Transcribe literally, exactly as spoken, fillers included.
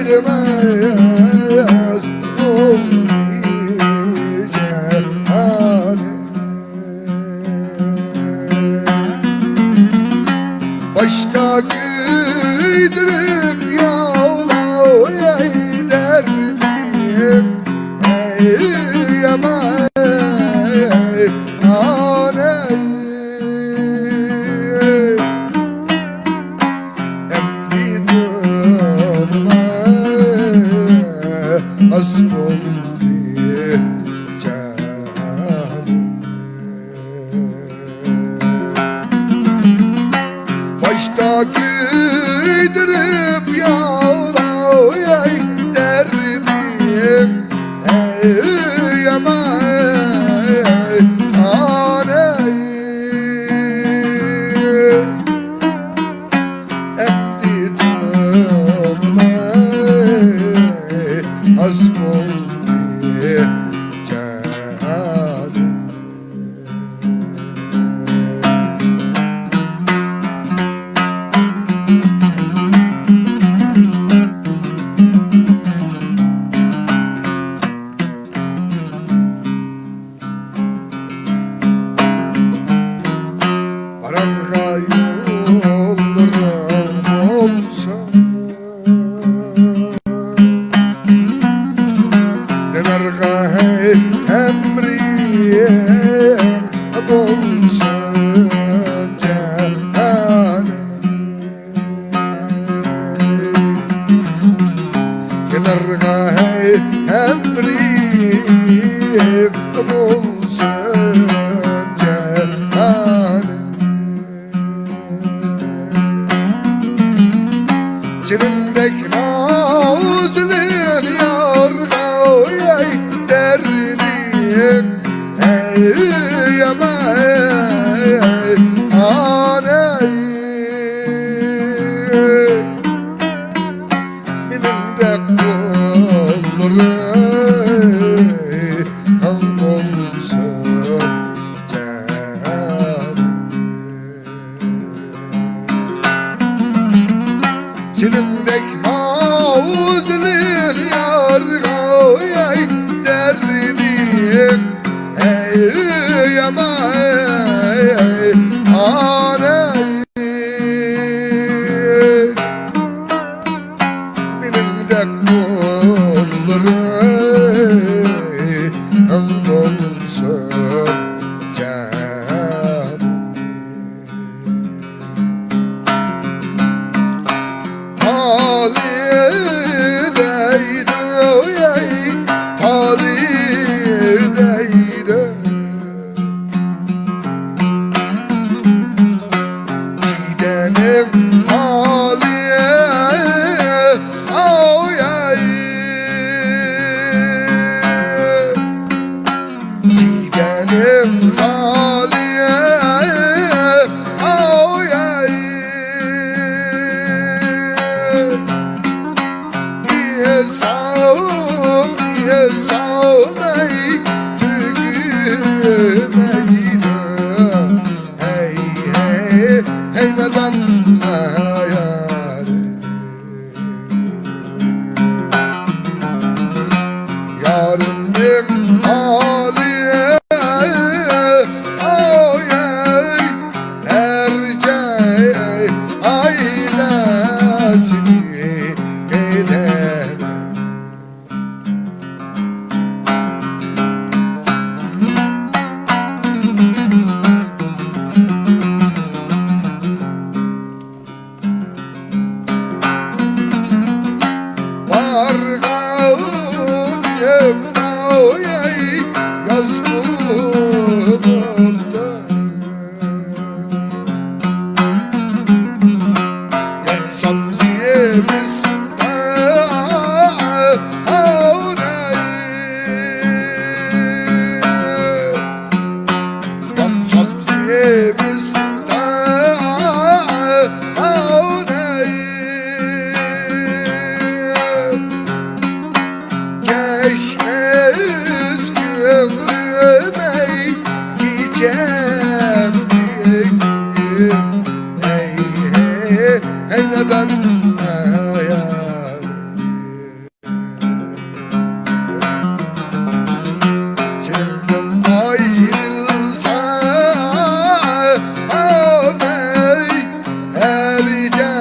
ئايرىماس بولدى جاھانىم. باشتا كۆيدۈرۈپ ياۋلاۋ، ئەي دەردىم، ئەي يامان ئانام. ئەمدى تونۇماس بولدى جاھانىم. باشتا كۆيدۈرۈپ ياۋلاۋ، ئەي دەردىم، ئەي يامان ئانام. ئەمدى تونۇماس بولدى جاھانىم. بارارغا يوللىرىڭ بولسا، مېڭەرغا ھەي ئەمرىڭ بولسۇن جاھانىم. مېڭەرغا ھەي ئەمرىڭ بولسۇن جاھانىم. جېنىمدەك نازلىق يارغا، ئەي دەردىم، ئەي يامان ئانام. مېنىڭدەك قۇللىرىڭ بولسۇن جاھانىم. سېنىڭدەك نازلىق يارغا، ئەي دەردىم، ئەي يامان ئانام. مېنىڭدەك قۇللىرىڭ بولسۇن جاھانىم. تالى دەيدۇ، ئەي تالى دەيدۇ. دىدەنىڭ تالى، ئاۋۇ ئەي. دىدەنىڭ تالى، ئاۋۇ ئەي. يېسەم، يېسەم ئەي، تۈگىمەيدۇ. ھەي، ھەي، ھەي نادان يار. يارىمنىڭ ھالى، ئاي، ئاي، ھەر جاي ئايلاسىنى ئېيتەر. بارغان يەردە ياز بولۇپتۇ. يانسام زېمىستە ئاۋراي. يانسام زېمىستە ئاۋراي. كەچمەس كۆڭلۈم ئەي كېچەمدىكى. ھەي، ھەي، ھەي نادان يار. ئەلىجان.